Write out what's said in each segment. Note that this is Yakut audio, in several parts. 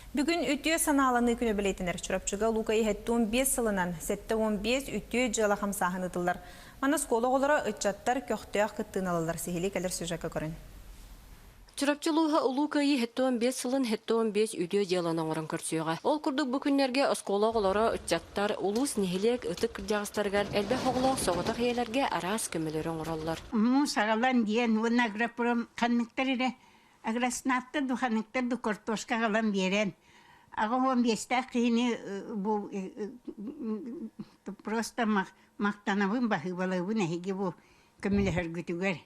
Бүгүн үтүө санааланыы күнэ бэлиэтэнэр. Чурапчыга Лука 75 сылынан 75 үтүө дьыала хамсааһын ыытыллар. Манна оскуола оҕолоро, ыччаттар көхтөөх кыттыыны ылаллар. Сиһилии кэлэр сюжекка көрүн. Чурапчы улууһа Улуу Кыайыы 75 сылын 75 үтүө дьыаланы оҥорон көрсүөҕэ. Ол курдук бу күннэргэ оскуола оҕолоро, ыччаттар, улуус, нэһилиэк ытык кырдьаҕастарыгар элбэх оҕолоох соҕотох ийэлэргэ араас көмөлөрү оҥороллор. Муус аҕалан диэн уонна агропром ханныктар эрэ Агроснаптар ду ханыктар ду картошка аҕалан биэрэн 85-тээх киһини бу просто махтанабын баһыыбалыыбын эһиги бу көмөлөһөргүтүгэр.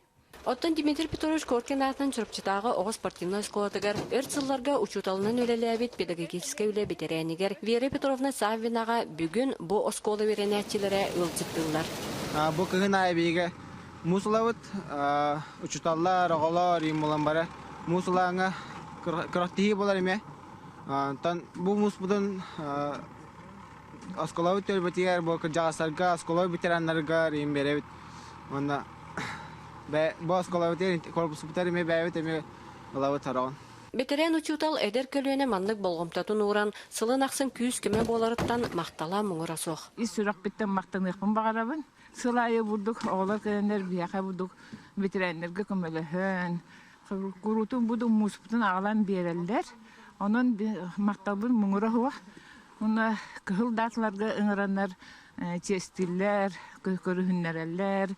Оттон Дмитрий Петрович Коркин аатынан Чурапчытааҕы оҕо спортивнай оскуолатыгар өр сылларга учууталынан үлэлээбит педагогическай үлэ бэтэрээнигэр Вера Петровна Саввинаҕа бүгүн бу оскуола үөрэнээччилэрэ ыалдьыттыыллар. Бу кыһын аайы биһиги Муус ылабыт, учууталлар, оҕолор иин булан бары муус ылааҥҥа күрэхтэһии буолар эмиэ. Онтон бу мууспутун оскуолабыт түөлбэтигэр бу кырдьаҕастарга, оскуола ветераннарыгар иин биэрэбит. Уонна бу оскуолабытыгар корпуспутугар эмиэ бэйэбит эмиэ ылабыт сороҕун. Бэтэрээн учуутал эдэр көлүөнэ маннык болҕомтотун ууран, сылын ахсын күүс-көмө буоларыттан махтала муҥура суох. Ис сүрэхпиттэн махтаныахпын баҕарабын. Сыл аайы бурдук оҕолор кэлэннэр биһиэхэ бурдук ветеринарга көмөлөһөн, куруутун буду мууспутун аҕалан биэрэллэр. Онон махталбын муҥура суох. Уонна кыһыл дааталарга ыҥыраннар чиэстииллэр, көрүһүннэрэллэр.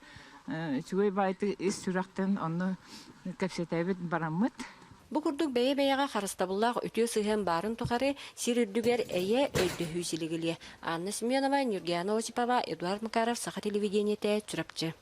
Үчүгэй баайдык ис сүрэхтэн онно кэпсэтэбит бараммыт. Бу курдук бэйэ-бэйэҕэ харыстабыллаах үтүө сыһыан баарын тухары сир үрдүгэр эйэ, өйдөһүү силигилиэ. Анна Семенова, Нюргиана Осипова, Эдуард Макаров, Саха телевидениетэ, Чурапчы.